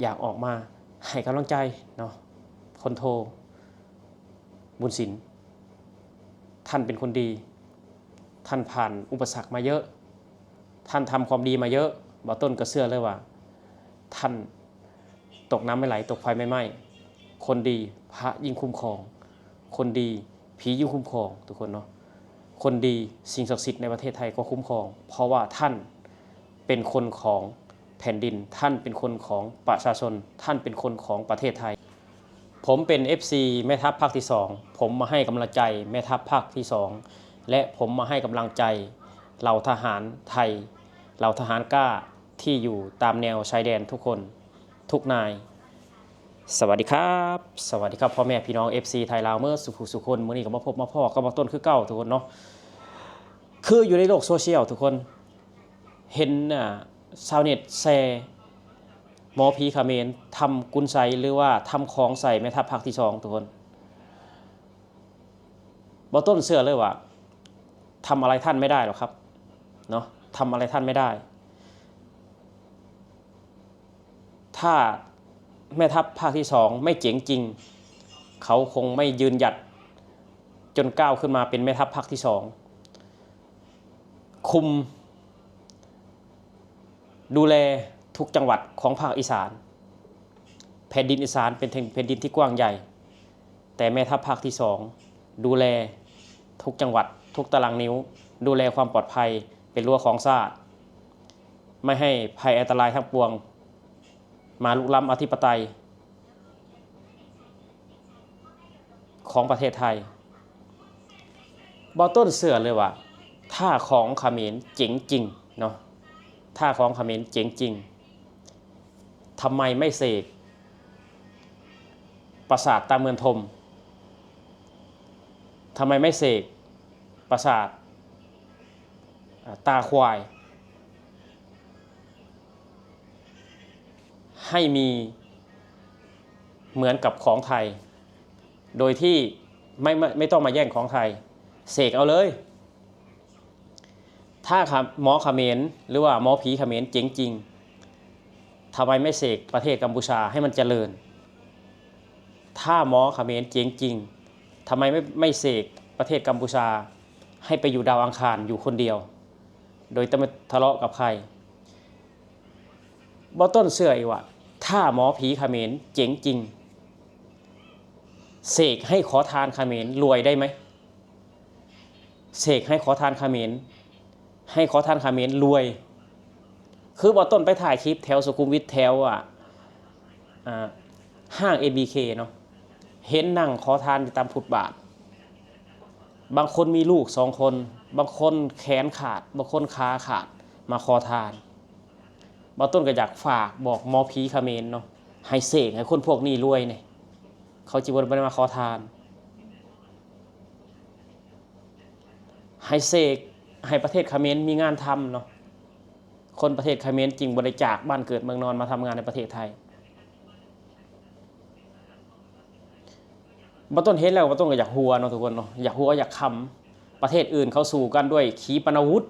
ຢາກອອກມາໃຫ້ກຳລັງໃຈເນາະ ພົນໂທ ບຸນສິນ. ທ່ານເປັນຄົນດີ, ທ່ານຜ່ານອຸປະສັກມາເຍອະ, ທ່ານທຳຄວາມດີມາເຍອະ. ບ່າວຕົ້ນກໍເຊື່ອເລີຍວ່າ ທ່ານຕົກນ້ຳໄມ່ໄຫຼ ຕົກໄຟໄມ່ໄໝ້. ຄົນດີພະຍິ່ງຄຸ້ມຄອງ, ຄົນດີຜີຍິ່ງຄຸ້ມຄອງ ທຸກຄົນເນາະ. ຄົນດີສິ່ງສັກສິດໃນປະເທດໄທກໍຄຸ້ມຄອງ ເພາະວ່າທ່ານເປັນຄົນຂອງແຜ່ນດິນ, ທ່ານເປັນຄົນຂອງປະຊາຊົນ, ທ່ານເປັນຄົນຂອງປະເທດໄທ. ຜົມເປັນເອັຟຊີແມ່ທັບພາກທີສອງ, ຜົມມາໃຫ້ກຳລັງໃຈແມ່ທັບພາກທີສອງ ແລະ ຜົມມາໃຫ້ກຳລັງໃຈເຫຼົ່າທະຫານໄທ, ເຫຼົ່າທະຫານກ້າທີ່ຢູ່ຕາມແນວຊາຍແດນທຸກຄົນ ທຸກນາຍ. ສະຫວັດດີຄັບ, ສະຫວັດດີຄັບ ພໍ່ແມ່ພີ່ນ້ອງເອັຟຊີໄທລາວເໝິດສູ່ຜູ້ສູ່ຄົນ. ມື້ນີ້ກໍມາພົບມາພໍ້ກັບບ່າວຕົ້ນຄືເກົ່າ ທຸກຄົນເນາະ. ຄືຢູ່ໃນໂລກໂຊຊຽວ ທຸກຄົນເຫັນ ອ່າ ຊາວເນັດແຊ ໝໍຜີຂະເໝນທຳກຸນໄຊ ຫຼືວ່າທຳຂອງໃສ່ແມ່ທັບພາກທີສອງ ທຸກຄົນ. ບ່າວຕົ້ນເຊື່ອເລີຍວ່າ ທຳອະໄລທ່ານໄມ່ໄດ້ຫຼອກຄັບເນາະ, ທຳອະໄລທ່ານໄມ່ໄດ້. ຖ້າແມ່ທັບພາກທີສອງໄມ່ເຈັງຈິງ ເຂົາຄົງໄມ່ຢືນຢັດຈົນກ້າວຂຶ້ນມາເປັນແມ່ທັບພາກທີສອງ ຄຸມ ດູແລທຸກຈັງຫວັດຂອງພາກອີສານ. ແຜ່ນດິນອີສານເປັນແຜ່ນ ແຜ່ນດິນທີ່ກວ້າງໃຫຍ່, ແຕ່ແມ່ທັບພາກທີສອງດູແລທຸກຈັງຫວັດ, ທຸກຕາລາງນິ້ວ, ດູແລຄວາມປອດໄພເປັນຮົ້ວຂອງຊາດ, ໄມ່ໃຫ້ໄພອັນຕະລາຍທັງປວງມາລຸກລ້ຳອະທິປະໄຕ ຂອງປະເທດໄທ. ບ່າວຕົ້ນເຊື່ອເລີຍວ່າ ຖ້າຂອງຂະເໝນເຈັງຈິງເນາະ, ຖ້າຂອງຂະເໝນເຈັງຈິງ ທຳໄມໄມ່ເສກປາສາດຕາເມືອງຖົມ? ທຳໄມໄມ່ເສກປາສາດ ອ່າ ຕາຄວາຍ ໃຫ້ມີເໝືອນກັບຂອງໄທ ໂດຍທີ່ໄມ່ ໄມ່ ໄມ່ຕ້ອງມາແຍ່ງຂອງໄທ, ເສກເອົາເລີຍ. ຖ້າຂະ ໝໍຂະເໝນ ຫຼືວ່າໝໍຜີຂະເໝນເຈັງຈິງ, ທຳໄມໄມ່ເສກປະເທດກຳປູຊາໃຫ້ມັນຈະເລີນ? ຖ້າໝໍຂະເໝນເຈັງຈິງ, ທຳໄມໄມ່ ໄມ່ເສກປະເທດກຳປູຊາໃຫ້ໄປຢູ່ດາວອັງຄານຢູ່ຄົນດຽວ ໂດຍແຕ່ບໍ່ທະເລາະກັບໃຜ? ບ່າວຕົ້ນເຊື່ອອີກວ່າ ຖ້າໝໍຜີຂະເໝນເຈັງຈິງ, ເສກໃຫ້ຂໍທານຂະເໝນລວຍໄດ້ໄໝ? ເສກໃຫ້ຂໍທານຂະເໝນ, ໃຫ້ຂໍທານຂະເໝນລວຍ. ຄືບ່າວຕົ້ນໄປຖ່າຍຄລິບແຖວສຸຂຸມວິດ ແຖວ ອ່າ ອ່າ ຫ້າງເອບີເຄເນາະ, ເຫັນນັ່ງຂໍທານຢູ່ຕາມຟຸດບາດ. ບາງຄົນມີລູກສອງຄົນ, ບາງຄົນແຂນຂາດ, ບາງຄົນຂາຂາດ, ມາຂໍທານ. ບ່າວຕົ້ນກໍຢາກຝາກບອກໝໍຜີຂະເໝນເນາະ, ໃຫ້ເສກໃຫ້ຄົນພວກນີ້ລວຍແດ່, ເຂົາຊິບໍ່ໄດ້ມາຂໍທານ. ໃຫ້ເສກໃຫ້ປະເທດຂະເໝນມີງານທຳເນາະ, ຄົນປະເທດຂະເໝນຈຶ່ງບໍ່ໄດ້ຈາກບ້ານເກີດເມືອງນອນມາທຳງານໃນປະເທດໄທ. ບ່າວຕົ້ນເຫັນແລ້ວ ບ່າວຕົ້ນກໍຢາກຫົວເນາະ ທຸກຄົນເນາະ, ຢາກຫົວຢາກຂຳ. ປະເທດອື່ນເຂົາສູ້ກັນດ້ວຍຂີປະນາວຸດ,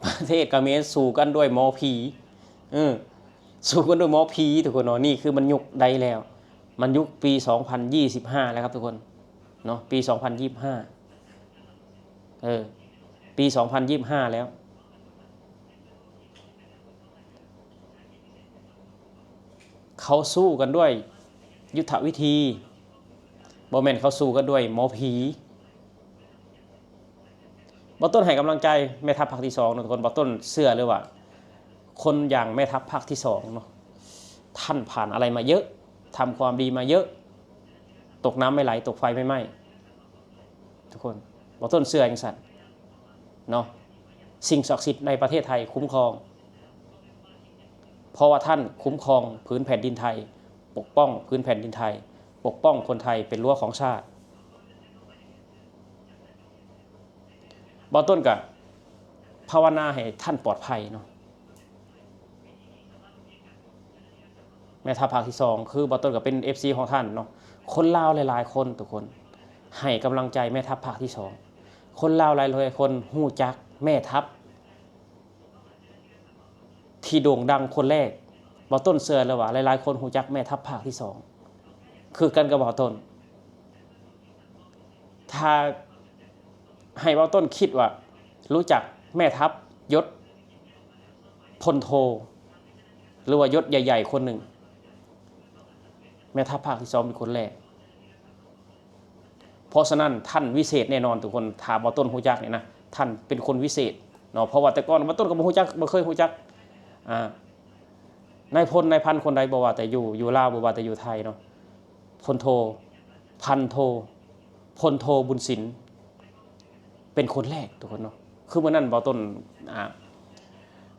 ປະເທດຂະເໝນສູ້ກັນດ້ວຍໝໍຜີ. ເອີ ສູ້ກັນດ້ວຍໝໍຜີ ທຸກຄົນເນາະ. ນີ້ຄືມັນຍຸກໃດແລ້ວ? ມັນຍຸກປີສອງພັນຊາວຫ້າແລ້ວຄັບ ທຸກຄົນເນາະ, ປີສອງພັນຊາວຫ້າ. ເອີ ປີສອງພັນຊາວຫ້າແລ້ວ. ເຂົາສູ້ກັນດ້ວຍຍຸດທະວິທີ, ບໍ່ແມ່ນເຂົາສູ້ກັນດ້ວຍໝໍຜີ. ບ່າວຕົ້ນໃຫ້ກຳລັງໃຈແມ່ທັບພາກທີສອງເນາະ ທຸກຄົນ. ບ່າວຕົ້ນເຊື່ອເລີຍວ່າ ຄົນຢ່າງແມ່ທັບພາກທີສອງເນາະ, ທ່ານຜ່ານອະໄລມາເຍອະ, ທຳຄວາມດີມາເຍອະ, ຕົກນ້ຳໄມ່ໄຫຼ, ຕົກໄຟໄມ່ໄໝ້ ທຸກຄົນ. ບ່າວຕົ້ນເຊື່ອຈັ່ງຊັ້ນເນາະ. ສິ່ງສັກສິດໃນປະເທດໄທຄຸ້ມຄອງ, ເພາະວ່າທ່ານຄຸ້ມຄອງພື້ນແຜ່ນດິນໄທ, ປົກປ້ອງພື້ນແຜ່ນດິນໄທ, ປົກປ້ອງຄົນໄທເປັນຮົ້ວຂອງຊາດ. ບ່າວຕົ້ນກະພາວະນາໃຫ້ທ່ານປອດໄພເນາະ. ແມ່ທັບພາກທີສອງ ຄືບ່າວຕົ້ນກໍເປັນເອັຟຊີຂອງທ່ານເນາະ. ຄົນລາວຫຼາຍໆຄົນ ທຸກຄົນ ໃຫ້ກຳລັງໃຈແມ່ທັບພາກທີສອງ. ຄົນລາວຫຼາຍໆຄົນຮູ້ຈັກແມ່ທັບທີ່ໂດ່ງດັງຄົນແລກ ບ່າວຕົ້ນເຊື່ອເລີຍວ່າຫຼາຍໆຄົນຮູ້ຈັກແມ່ທັບພາກທີສອງ ຄືກັນກັບບ່າວຕົ້ນ. ຖ້າໃຫ້ບ່າວຕົ້ນຄິດວ່າຮູ້ຈັກແມ່ທັບຍົດພົນໂທ ຫຼືວ່າຍົດໃຫຍ່ໆຄົນໜຶ່ງ, ແມ່ທັບພາກທີສອງເປັນຄົນແລກ. ເພາະສະນັ້ນທ່ານວິເສດແນ່ນອນທຸກຄົນ, ຖ້າບ່າວຕົ້ນຮູ້ຈັກນີ້ນະ ທ່ານເປັນຄົນວິເສດເນາະ. ເພາະວ່າແຕ່ກ່ອນບ່າວຕົ້ນກໍບໍ່ຮູ້ຈັກ ບໍ່ເຄີຍຮູ້ຈັກ ອ່າ ນາຍພົນນາຍພັນຄົນໃດ ບໍ່ວ່າແຕ່ຢູ່ ຢູ່ລາວ ບໍ່ວ່າແຕ່ຢູ່ໄທເນາະ, ພົນໂທ ພັນໂທ ພົນໂທບຸນສິນ ເປັນຄົນແລກທຸກຄົນເນາະ. ຄືມື້ນັ້ນບ່າວຕົ້ນ ອ່າ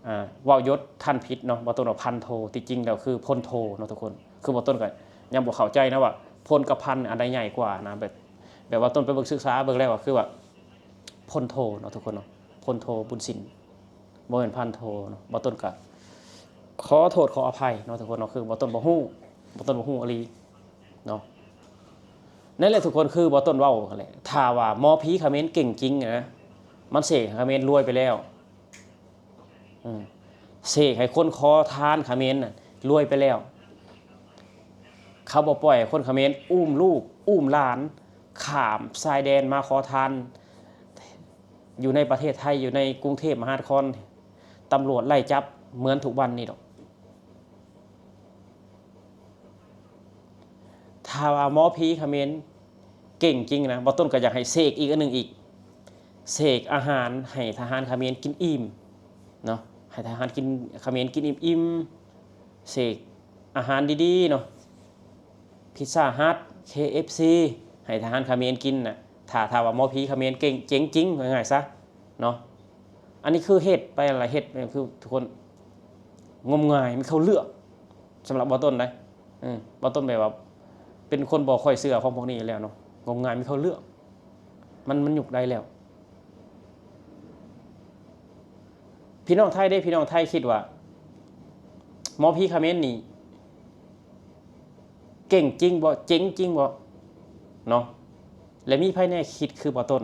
ອ່າ ເວົ້າຍົດທ່ານຜິດເນາະ, ບ່າວຕົ້ນວ່າພັນໂທ ທີ່ຈິງແລ້ວຄືພົນໂທເນາະທຸກຄົນ. ຄືບ່າວຕົ້ນກໍຍັງບໍ່ເຂົ້າໃຈນະວ່າພົນກັບພັນອັນໃດໃຫຍ່ກວ່ານະ, ແບບ ແບບບ່າວຕົ້ນໄປເບິ່ງສຶກສາເບິ່ງແລ້ວກໍຄືວ່າພົນໂທເນາະທຸກຄົນເນາະ, ພົນໂທບຸນສິນ ບໍ່ແມ່ນພັນໂທເນາະ. ບ່າວຕົ້ນກໍຂໍໂທດຂໍອະໄພເນາະທຸກຄົນເນາະ, ຄືບ່າວຕົ້ນບໍ່ຮູ້ ບ່າວຕົ້ນບໍ່ຮູ້ອີ່ຫຼີເນາະ. ນັ້ນແຫຼະທຸກຄົນ, ຄືບ່າວຕົ້ນເວົ້າຫັ້ນແຫຼະ, ຖ້າວ່າໝໍຜີຂະເໝນເກັ່ງຈິງນະ ມັນເສກໃຫ້ຂະເໝນລວຍໄປແລ້ວ. ເອີ ເສກໃຫ້ຄົນຂໍທານຂະເໝນນະລວຍໄປແລ້ວ. ເຂົາບໍ່ປ່ອຍໃຫ້ຄົນຂະເໝນອຸ້ມລູກອຸ້ມຫຼານຂ້າມຊາຍແດນມາຂໍທານ ຢູ່ໃນປະເທດໄທ ຢູ່ໃນກຸງເທບມະຫານະຄອນ ຕຳຫຼວດໄລ່ຈັບເໝືອນທຸກວັນນີ້ດອກ. ຖ້າວ່າໝໍຜີຂະເໝນເກັ່ງຈິງນະ, ບ່າວຕົ້ນກໍຢາກໃຫ້ເສກອີກອັນໜຶ່ງອີກ, ເສກອາຫານໃຫ້ທະຫານຂະເໝນກິນອີ່ມເນາະ, ໃຫ້ທະຫານກິນ ຂະເໝນກິນອີ່ມໆ, ເສກອາຫານດີໆເນາະ, ພິດຊາຮັດ ເຄເອັຟຊີ ໃຫ້ທະຫານຂະເໝນກິນນະ. ຖ້າ ຖ້າວ່າໝໍຜີຂະເໝນເກັ່ງ ເກັ່ງຈິງ ວ່າງ່າຍຊະເນາະ. ອັນນີ້ຄືເຮັດໄປຫັ້ນລະ ເຮັດ ຄືທຸກຄົນ ງົມງາຍ ມັນເຂົ້າເລື່ອງ. ສຳລັບບ່າວຕົ້ນໃດ ເອີ ບ່າວຕົ້ນແບບວ່າເປັນຄົນບໍ່ຄ່ອຍເຊື່ອຂອງພວກນີ້ຢູ່ແລ້ວເນາະ, ງົມງາຍ ມັນເຂົ້າເລື່ອງ ມັນ ມັນຍຸກໃດແລ້ວ. ພີ່ນ້ອງໄທເດ້ ພີ່ນ້ອງໄທຄິດວ່າໝໍຜີຂະເໝນນີ້ເກັ່ງຈິງບໍ່ ເຈັງຈິງບໍ່ເນາະ? ແລະມີໃຜແດ່ຄິດຄືບ່າວຕົ້ນ?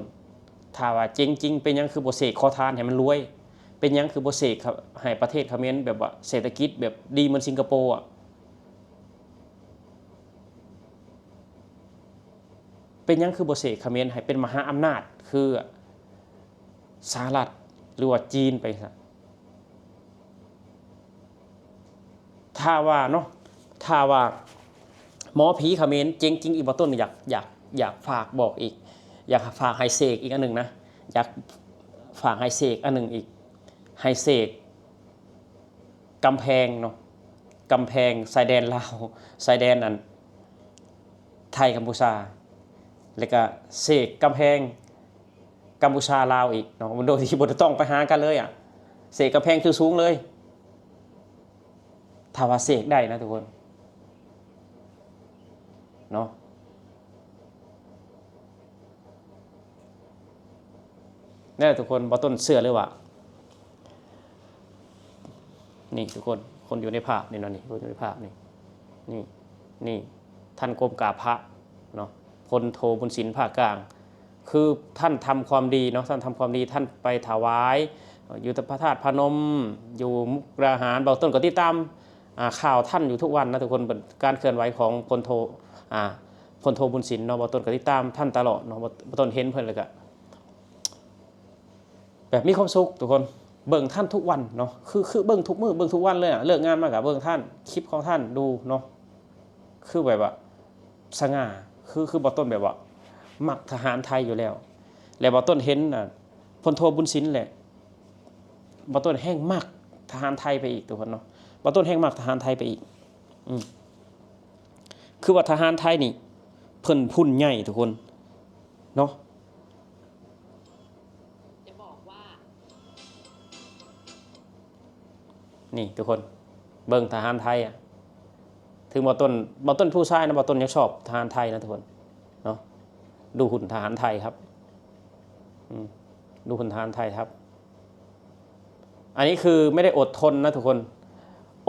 ຖ້າວ່າເຈັງຈິງ ເປັນຫຍັງຄືບໍ່ເສກຂໍທານໃຫ້ມັນລວຍ? ເປັນຫຍັງຄືບໍ່ເສກໃຫ້ປະເທດຂະເໝນແບບວ່າເສດຖະກິດແບບດີເໝືອນສິງກະໂປອະ? ເປັນຫຍັງຄືບໍ່ເສກຂະເໝນໃຫ້ເປັນມະຫາອຳນາດຄືສະຫະລັດ ຫຼືວ່າຈີນໄປຊະ? ຖ້າວ່າເນາະ ຖ້າວ່າໝໍຜີຂະເໝນເຈັງຈິງອີກ ບ່າວຕົ້ນຢາກ ຢາກ ຢາກຝາກບອກອີກ ຢາກຝາກໃຫ້ເສກອີກອັນໜຶ່ງນະ, ຢາກຝາກໃຫ້ເສກອັນໜຶ່ງອີກ ໃຫ້ເສກ ກຳແພງເນາະ ກຳແພງຊາຍແດນລາວ ຊາຍແດນອັນ ໄທກຳປູຊາ ແລ້ວກະເສກກຳແພງກຳປູຊາລາວອີກເນາະ ໂດຍທີ່ບໍ່ຕ້ອງໄປຫາກັນເລີຍອະ ເສກກຳແພງສູງໆເລີຍ ຖ້າວ່າເສກໄດ້ນະທຸກຄົນເນາະ. ແນ່ທຸກຄົນ ບ່າວຕົ້ນເຊື່ອເລີຍວ່າ ນີ້ທຸກຄົນ ຄົນຢູ່ໃນພາບນີ້ເນາະ ນີ້ ຄົນຢູ່ໃນພາບນີ້ ນີ້ ນີ້ ທ່ານກົ້ມກາບພະເນາະ ພົນໂທບຸນສິນພາກກາງ ຄືທ່ານທຳຄວາມດີເນາະ ທ່ານທຳຄວາມດີ ທ່ານໄປຖວາຍຢູ່ພະທາດພະນົມ ຢູ່ມຸກດາຫານ ບ່າວຕົ້ນກໍຕິດຕາມ ອ່າ ຂ່າວທ່ານຢູ່ທຸກວັນນະທຸກຄົນ ເປັນການເຄື່ອນໄຫວຂອງພົນໂທ ອ່າ ພົນໂທບຸນສິນເນາະ ບ່າວຕົ້ນກໍຕິດຕາມທ່ານຕະຫຼອດເນາະ ບ່າວ ບ່າວຕົ້ນເຫັນເພິ່ນແລ້ວກໍແບບມີຄວາມສຸກທຸກຄົນ ເບິ່ງທ່ານທຸກວັນເນາະ ຄື ຄືເບິ່ງທຸກມື້ ເບິ່ງທຸກວັນເລີຍອະ ເລີກງານມາກໍເບິ່ງທ່ານ ຄລິບຂອງທ່ານດູເນາະ ຄືແບບວ່າສະຫງ່າ ຄື ຄືບ່າວຕົ້ນແບບວ່າມັກທະຫານໄທຢູ່ແລ້ວ ແລະບ່າວຕົ້ນເຫັນ ອ່າ ພົນໂທບຸນສິນແຫຼະ ບ່າວຕົ້ນແຮ່ງມັກທະຫານໄທໄປອີກທຸກຄົນເນາະ ບ່າວຕົ້ນແຮ່ງມັກທະຫານໄທໄປອີກ ອືມ ຄືວ່າທະຫານໄທນີ້ເພິ່ນຮຸ່ນໃຫຍ່ທຸກຄົນເນາະ ຈະບອກວ່າ ນີ້ທຸກຄົນ ເບິ່ງທະຫານໄທອະ ເຖິງບ່າວຕົ້ນ ບ່າວຕົ້ນຜູ້ຊາຍນະ ບ່າວຕົ້ນຍັງຊອບທະຫານໄທນະທຸກຄົນເນາະ ດູຫຸ່ນທະຫານໄທຄັບ ອືມ ດູຫຸ່ນທະຫານໄທຄັບ ອັນນີ້ຄືໄມ່ໄດ້ອົດທົນນະທຸກຄົນ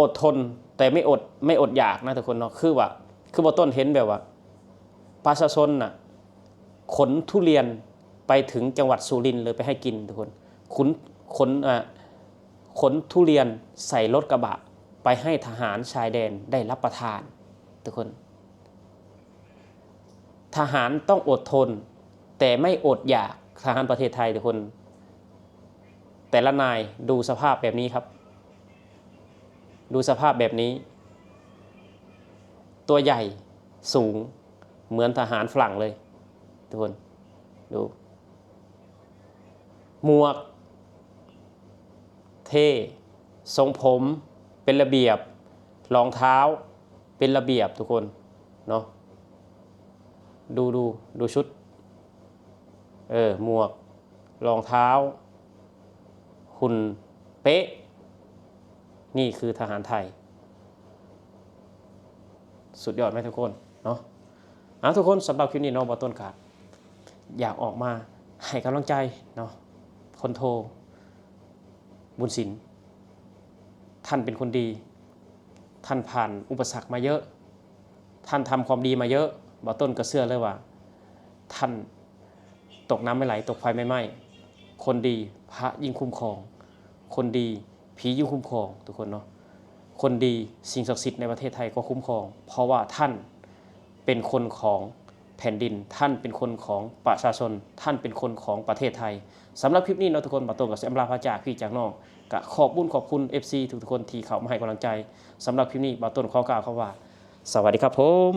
ອົດທົນແຕ່ໄມ່ອົດ ໄມ່ອົດຢາກນະທຸກຄົນເນາະ ຄືວ່າ ຄືບ່າວຕົ້ນເຫັນແບບວ່າປະຊາຊົນນະ ຂົນທຸລຽນໄປເຖິງຈັງຫວັດສຸລິນເລີຍ ໄປໃຫ້ກິນທຸກຄົນ ຂົນ ຂົນ ເອີ ຂົນທຸລຽນໃສ່ລົດກະບະ ໄປໃຫ້ທະຫານຊາຍແດນໄດ້ຮັບປະທານ ທຸກຄົນ. ທະຫານຕ້ອງອົດທົນ ແຕ່ໄມ່ອົດຢາກ. ທະຫານປະເທດໄທ ທຸກຄົນ ແຕ່ລະນາຍ ດູສະພາບແບບນີ້ຄັບ ດູສະພາບແບບນີ້ ຕົວໃຫຍ່ສູງເໝືອນທະຫານຝຣັ່ງເລີຍ ທຸກຄົນ. ດູ ໝວກເທ່ ຊົງຜົມເປັນລະບຽບ ລອງເທົ້າເປັນລະບຽບ ທຸກຄົນເນາະ. ດູ ດູ ດູຊຸດ ເອີ ໝວກ ລອງເທົ້າ ຫຸ່ນເປະ. ນີ້ຄືທະຫານໄທ ສຸດຍອດໄໝ ທຸກຄົນເນາະ? ເອົາ ທຸກຄົນ ສຳລັບຄລິບນີ້ເນາະ ບ່າວຕົ້ນກະຢາກອອກມາໃຫ້ກຳລັງໃຈເນາະ ພົນໂທ ບຸນສິນ. ທ່ານເປັນຄົນດີ ທ່ານຜ່ານອຸປະສັກມາເຍອະ ທ່ານທຳຄວາມດີມາເຍອະ. ບ່າວຕົ້ນກໍເຊື່ອເລີຍວ່າ ທ່ານຕົກນ້ຳໄມ່ໄຫຼ ຕົກໄຟໄມ່ໄໝ້. ຄົນດີພະຍິ່ງຄຸ້ມຄອງ ຄົນດີຜີຍິ່ງຄຸ້ມຄອງ ທຸກຄົນເນາະ. ຄົນດີສິ່ງສັກສິດໃນປະເທດໄທກໍຄຸ້ມຄອງ ເພາະວ່າທ່ານເປັນຄົນຂອງແຜ່ນດິນ ທ່ານເປັນຄົນຂອງປະຊາຊົນ ທ່ານເປັນຄົນຂອງປະເທດໄທ. ສຳລັບຄລິບນີ້ເນາະ ທຸກຄົນ ບ່າວຕົ້ນກໍຊິອຳລາພາຈາກພີ່ຈາກນ້ອງ ກະຂອບບຸນຂອບຄຸນ ເອັຟຊີ ທຸກໆຄົນທີ່ເຂົ້າມາໃຫ້ກຳລັງໃຈ. ສຳລັບຄລິບນີ້ ບ່າວຕົ້ນຂໍກ່າວຄຳວ່າ ສະຫວັດດີຄັບຜົມ.